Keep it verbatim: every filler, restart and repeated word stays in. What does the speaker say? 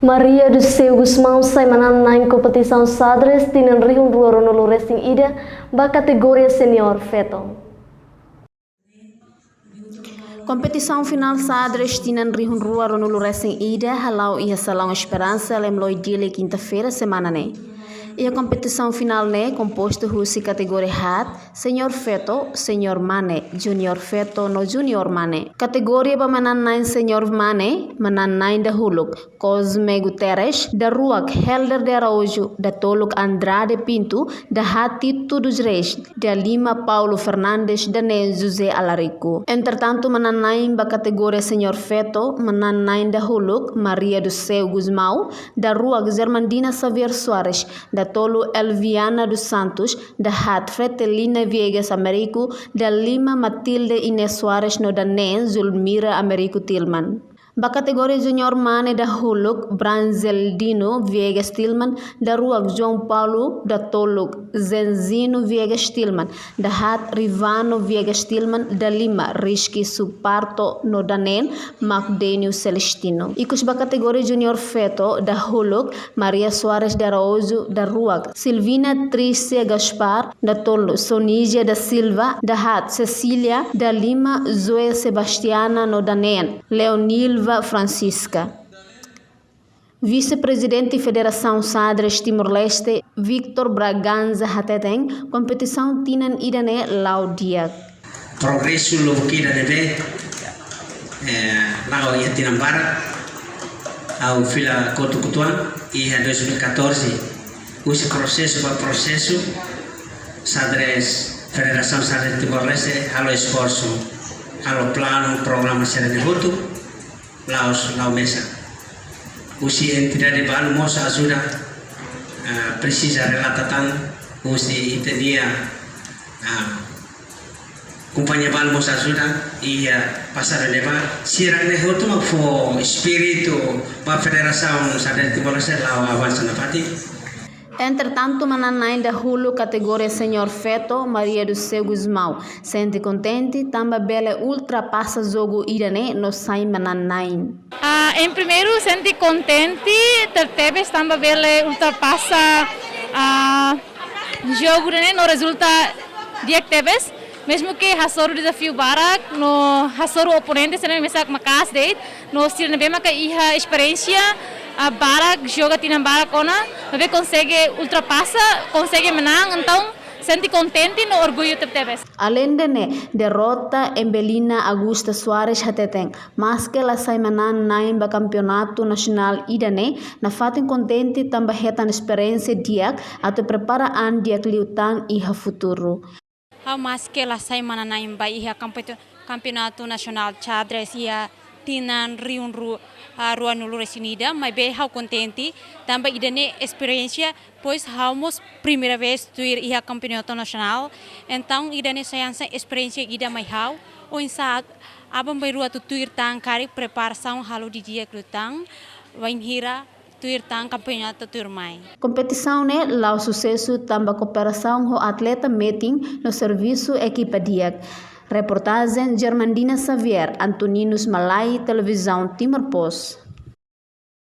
Maria do Céu Gusmão sai manán-na'in kompetisaun xadrez tinan rihun rua ruanulu resin ida ba kategoria senior feto. Kompetisaun finál xadrez tinan rihun rua ruanulu resin ida hala'o iha Salaun Esperansa, Lemloi, Dili, kinta-feira semana ne'e. Iha kompetisaun finál ne'e kompostu husi kategoria haat, senior feto, senior mane, junior feto no junior mane. Kategoria ba manán-na'in senior mane, manán-na'in dahuluk, Cosme Guterres, daruak Helder de Araújo, datoluk Andrade Pinto, dahaat Tito dos Reis, dalima Paulo Fernandes, daneen José Alarico. Entretantu, manán-na'in ba kategoria senior feto, manán-na'in dahuluk, Maria do Céu Gusmão, daruak Germandina Xavier Soares, datolu Elviana dos Santos, dahaat Fretelina Viegas Américo, dalima Matilde Inês Soares no daneen Zulmira Américo Tilman. Ba kategoria junior mane dahuluk, Branzeldino Viegas Tilman, daruak João Paulo, datoluk Zenzino Viegas Tilman, dahaat Rivano Viegas Tilman, dalima Rizky Suparto no daneen Macdenio Celestino. Ikus ba kategoria junior feto dahuluk, Maria Soares de Araújo, daruak Silvina Trícia Gaspar, datolu Sonisia da Silva, dahaat Cecília, dalima Zoe Sebastiana no daneen Leonilva Francisca. Vise-Prezidente Federasaun Xadrez Timor-Leste, Victor Braganza hateten, kompetisaun tinan ida-ne'e la'o di'ak. Progresu lubuk ida ne'ebé, eh, la'o iha tinan barak, ha'u fila kotuk uitoan, iha dois mil e catorze, husi prosesu ba prosesu, xadrez, Federasaun Xadrez Timor-Leste, halo esforsu, halo planu, programa sira-ne'e hotu, la'ós la'o mesak. Husi entidade balu mós ajuda, ah, presiza relata tan, husi ita-nia, ah, kompañia balu mós ajuda, iha pasadu ne'ebá, sira-ne'e hotu mak fó espíritu ba Federasaun Xadrez Timor-Leste la'o avansa nafatin. Entretantu, manán-na'in dahuluk kategoria senior feto, Maria do Céu Gusmão, sente kontente tanba bele ultrapasa jogu ida-ne'e no sai manán-na'in. Ah, em primeiro, sente kontente tebetebes tanba bele ultrapasa, ah, jogu ida-ne'e no rezulta di'ak tebes. Mesmu ke hasoru dezafiu barak, no hasoru oponente sira-ne'e mesak maka'as de'it, no sira ne'ebé maka iha esperiénsia, ah, barak, joga tinan barak ona, maibé konsege ultrapasa, konsege menang, entaun sente kontente no orgullu tebetebes. Aleinde ne'e, derrota Embelina Augusta Soares hateten, maske la sai manán-na'in ba kampeonatu nasionál ida-ne'e, nafatin kontente tanba hetan esperiénsia di'ak atu prepara an di'ak liután iha futuru. Ha'u maske la sai manán-na'in ba iha kampetu-, kampeonatu nasionál xadrez iha tinan rihun ru-, ah, ruanulu resin ida, maibé ha'u kontente tanba ida-ne'e esperiénsia, pois ha'u mós primeira vez tuir iha kampeonatu nasionál, entaun ida-ne'e sai hanesan esperiénsia ida mai ha'u, oinsá aban-bainrua atu tuir tan karik preparasaun halo didi'ak liután, bainhira tuir tan kampeonatu tuirmai. Kompetisaun ne'e la'o susesu tanba kooperasaun ho atleta metin no servisu ekipa di'ak. Reportajen Germandina Xavier, Antoninus Malai, Televizaun Timor Post.